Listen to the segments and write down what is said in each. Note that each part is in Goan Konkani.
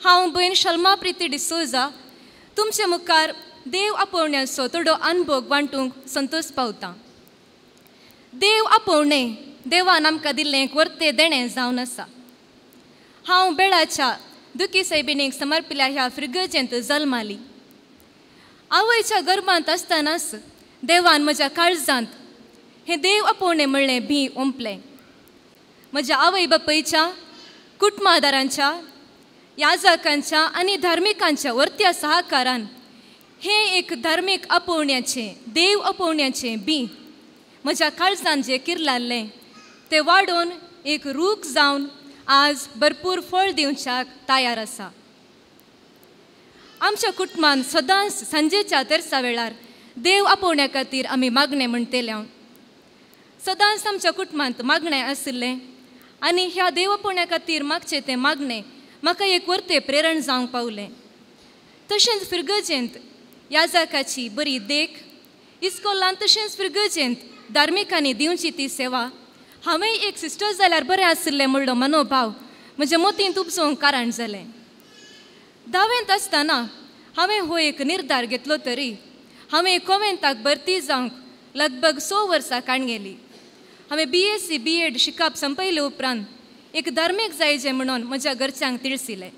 हांव भयण शल्मा प्रिती डिसोजा तुमचे मुखार देव आपोवण्याचो थोडो अनभोग वांटूंक संतोष पावता. देव आपोवणे देवान आमकां दिल्लें एक वर्ते देणें जावन आसा. हांव बेळाच्या दुखी सायबिणीक समर्पिल्या ह्या फिर्गजेंत जल्माली. आवयच्या गर्भांत आसतनाच देवान म्हज्या काळजांत हें देव आपोवणें म्हणलें भी ओंपलें. म्हज्या आवय बापायच्या, कुटुंबादारांच्या, याजकांच्या आनी धार्मिकांच्या वर्त्या सहकारान हें एक धार्मीक आपोवण्याचें, देव आपोवण्याचें बी म्हज्या काळजान जें किर्लाल्लें तें वाडोवन एक रूख जावन आज भरपूर फळ दिवच्याक तयार आसा. आमच्या कुटुंबान सदांच सांजेच्या तेरसा वेळार देव आपोवण्या खातीर आमी मागणें म्हणटले. सदांच आमच्या कुटुंबांत मागणें आशिल्लें आनी ह्या देव आपोवण्या खातीर मागचें तें मागणें म्हाका एक वर्ते प्रेरण जावंक पावलें. तशेंच फिर्गजेंत याजकाची बरी देख, इस्कोलांत तशेंच फिर्गजेंत धार्मिकांनी दिवची ती सेवा, हांवें एक सिस्टर जाल्यार बरें आशिल्लें म्हणलो मनोभाव म्हज्या मतींत उपजोवंक कारण जालें. धावेंत आसतना हांवें हो एक निर्धार घेतलो तरी हांवें कोवेंताक भरती जावंक लगभग 6 वर्सां काणगेली. हांवें BSc BEd शिकप संपयले उपरांत एक धार्मीक जायजें म्हणून म्हज्या घरच्यांक तिळसिलें.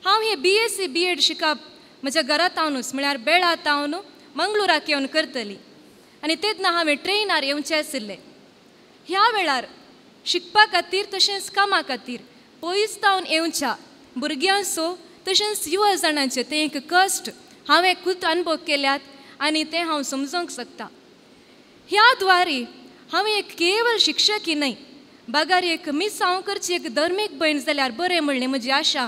हांव हें BSc BEd शिकप म्हज्या घरा तावनूच म्हळ्यार बेळा तावन मंगळुराक येवन करतली आनी तेन्ना हांवें ट्रेनार येवचें आशिल्लें. ह्या वेळार शिकपा खातीर तशेंच कामा खातीर पयस तावन येवच्या भुरग्यांचो तशेंच युवा जाणांचें तें एक कश्ट हांवें खूद अनुभव केल्यात आनी तें हांव समजूंक शकता. ह्या द्वारे हांवें एक केवळ शिक्षकी न्हय बगर एक मिसांव करची एक धर्मीक भयण जाल्यार बरें म्हणलें म्हजी आशा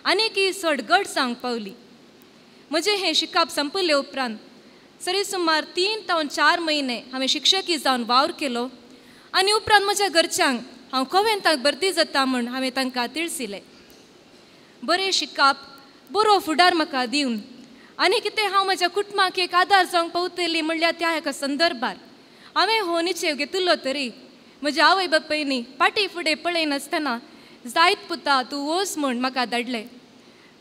आनीकय चड घट जावंक पावली. म्हजें हें शिकप संपले उपरांत सरी सुमार 3 ते 4 म्हयने हांवें शिक्षकी जावन वावर केलो आनी उपरांत म्हज्या घरच्यांक हांव कोवेंताक भरती जाता म्हूण हांवें तांकां तिळसिलें. बरें शिकप, बरो फुडार म्हाका दिवन आनी कितें हांव म्हज्या कुटुंबाक एक आदार जावंक पावतली म्हणल्यार त्या एका संदर्भार हांवें हो निश्चेव घेतिल्लो तरी म्हज्या आवय बापायनी फाटीं फुडें पळयनासतना जायत पुता तूं वच म्हूण म्हाका धाडलें.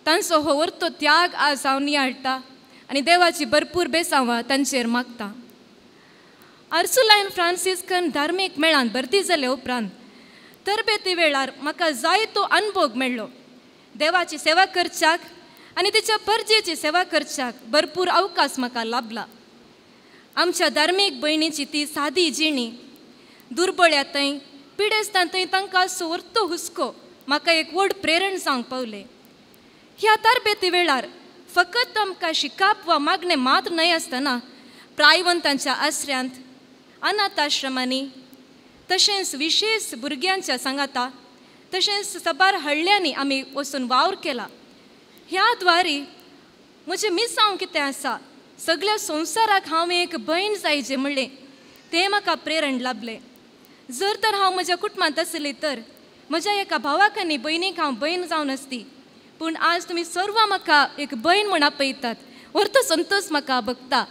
तांचो हो वर्तो त्याग आज हांव नियाळटा आनी देवाची भरपूर बेसांवां तांचेर मागता. अर्सुलायन फ्रांसिस्कन धार्मीक मेळांत भरती जाले उपरांत तरबेती वेळार म्हाका जायतो अनभोग मेळ्ळो. देवाची सेवा करच्याक आनी तिच्या परजेची सेवा करच्याक भरपूर अवकाश म्हाका लाभला. आमच्या धार्मीक भयणीची ती सादी जिणी, दुर्बळ्या थंय पिडेस्तां थंय तांकां सोरतो हुस्को म्हाका एक व्हड प्रेरण जावंक पावलें. ह्या तरबेती वेळार फकत आमकां शिकप वा मागणें मात्र न्हय आसतना प्रायवंतांच्या आसऱ्यांत, अनाथ आश्रमांनी तशेंच विशेश भुरग्यांच्या सांगाता तशेंच साबार हळ्ळ्यांनी आमी वचून वावर केला. ह्या द्वारे म्हजें मिसांव कितें आसा सगळ्या संवसाराक हांव एक भयण जायजें म्हणलें तें म्हाका प्रेरण लाभलें. जर तर हांव म्हज्या कुटुंबांत आसली तर म्हज्या एका भावाक आनी भयणीक हांव भयण जावन आसती, पूण आज तुमी सर्वां म्हाका एक भयण म्हूण आपयतात. वर्तो संतोष म्हाका भोगता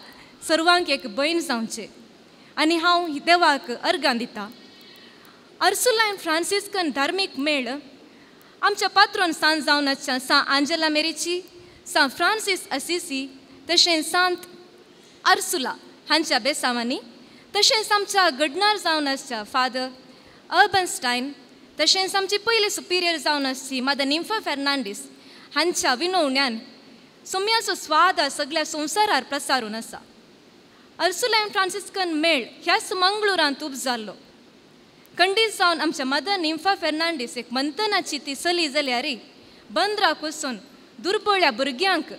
सर्वांक एक भयण जावचें आनी हांव देवाक अर्गां दिता. अर्सुलायन फ्रांसिस्कन धार्मीक मेळ आमच्या पात्रोन सांत जावन आसच्या सांत आंजेला मेरीची, सांत फ्रांसीस असिसी तशेंच सांत अर्सुला हांच्या बेसांवांनी तशेंच आमच्या घडणार जावन आसच्या फादर अर्बन स्टायन तशेंच आमची पयली सुपिरियर जावन आसची मदर निम्फा फेर्नांडीस हांच्या विनवण्यान सोम्याचो स्वाद सगळ्या संवसारार प्रसारून आसा. अर्सुलायन फ्रांसिस्कन मेळ ह्याच मंगळुरांत उब जाल्लो. खंडीत जावन आमच्या मदर निम्फा फेर्नांडीस एक मंथनाची ती चली जाल्यार बंदराक वचून दुर्बळ्या भुरग्यांक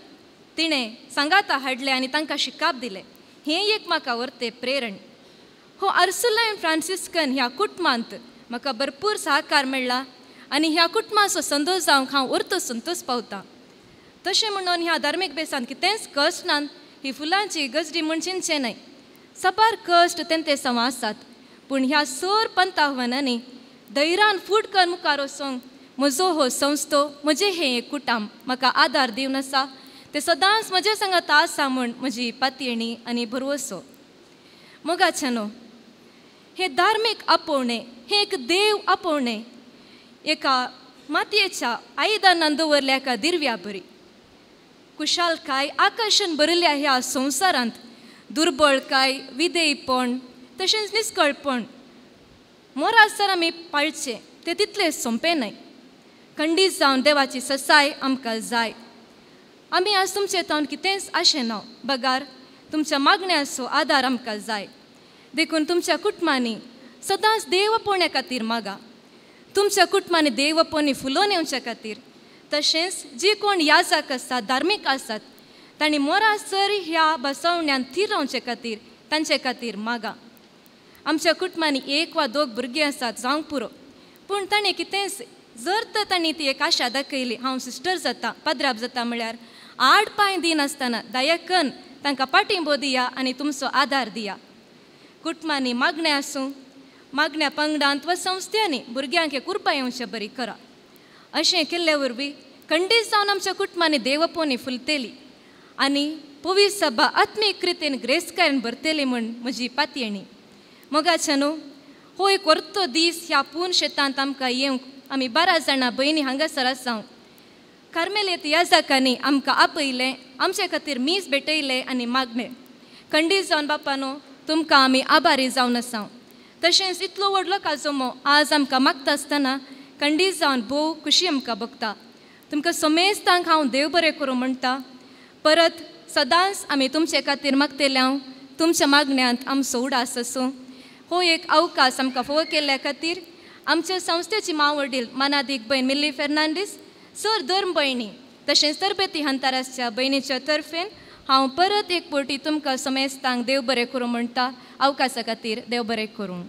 तिणें सांगाता हाडलें आनी तांकां शिकाप दिलें. हें एक म्हाका वर्ते प्रेरण. हो अर्सुलायन फ्रांसिस्कन ह्या कुटुंबांत म्हाका भरपूर सहकार मेळ्ळा आनी ह्या कुटुंबाचो संतोष जावंक हांव वर्तो संतोष पावता. तशें म्हणून ह्या धार्मीक बेसांत कितेंच कश्ट नात, ही फुलांची गजडी म्हूण चिंतचें न्हय. साबार कश्ट तेंते सवां आसात, पूण ह्या सर पंताहवानांनी धैर्यान फूट कर मुखार वचूंक म्हजो हो संस्थो, म्हजें हें एक कुटुंब म्हाका आदार दिवन आसा. ते सदांच म्हजे सांगाता आसा म्हूण म्हजी पातयेणी आनी भरवसो. मोगाच्यानो, हें धार्मीक आपोवणें हें एक देव आपोवणें एका मातयेच्या आयदनान दवरल्या एका दिरव्या बरी. कुशालकाय आकर्शण भरिल्ल्या ह्या संवसारांत दुर्बळकाय, विधेयपण तशेंच निस्कळपण मोरासर आमी पाळचें तें तितलें सोंपें न्हय. खंडीत जावन देवाची ससाय आमकां जाय. आमी आज तुमचे तावन कितेंच आशें ना, बगार तुमच्या मागण्याचो आदार आमकां जाय. देखून तुमच्या कुटुंबांनी सदांच देव आपोवण्या खातीर मागा. तुमच्या कुटुंबांनी देव आपोवणी फुलोवन येवच्या खातीर तशेंच जी कोण याजक आसात, धार्मीक आसात तांणी मोरासर ह्या बसवण्यान थीर रावचे खातीर तांचे खातीर मागा. आमच्या कुटुंबांनी एक वा दोग भुरगीं आसात जावंक पुरो, पूण ताणें कितेंच जर तर तांणी ती एक आशा दाखयली हांव सिस्टर जाता, पाद्राब जाता म्हळ्यार आड पांय दिनासतना दयाकन तांकां पाठिंबो दिया आनी तुमचो आदार दिया. कुटुंबांनी मागणें आसूं, मागण्या पंगडांत वा संस्थ्यांनी भुरग्यांक कुरपा येवचे बरी करा. अशें केल्ले वरवीं खंडीत जावन आमच्या कुटुंबांनी देवपोनी फुलतली आनी पवित्र सभा आत्मीक रितीन ग्रेसकायन भरतली म्हूण म्हजी पातयेणी. मोगाच्या न्हू, हो एक वर्तो दीस ह्या पूर्ण शेतांत आमकां येवंक आमी 12 जाणां भयणी हांगासर आसाव. कार्मेलेत याजकांनी आमकां आपयलें, आमचे खातीर मीस भेटयलें आनी मागणें. खंडीत जावन बापानो तुमकां आमी आभारी जावन आसाव. तशेंच इतलो व्हडलो काजोमो आज आमकां मागता आसतना खंडीत जावन भोव खुशी आमकां भोगता. तुमकां समेस्तांक हांव देव बरें करूं म्हणटा. परत सदांच आमी तुमचे खातीर मागतले हांव, तुमच्या मागण्यांत आमचो उडास आसूं. हो एक अवकाश आमकां फावो केल्ल्या खातीर आमच्या संस्थेची माव वडील मानादीक भयण मिल्ली फेर्नांडीस सर, धर्म भयणी तशेंच तरबेती हंतारासच्या भयणीच्या तर्फेन हांव परत एक पटी तुमकां समेस्तांक देव बरें करूं म्हणटा. अवकाशा खातीर देव बरें करूं.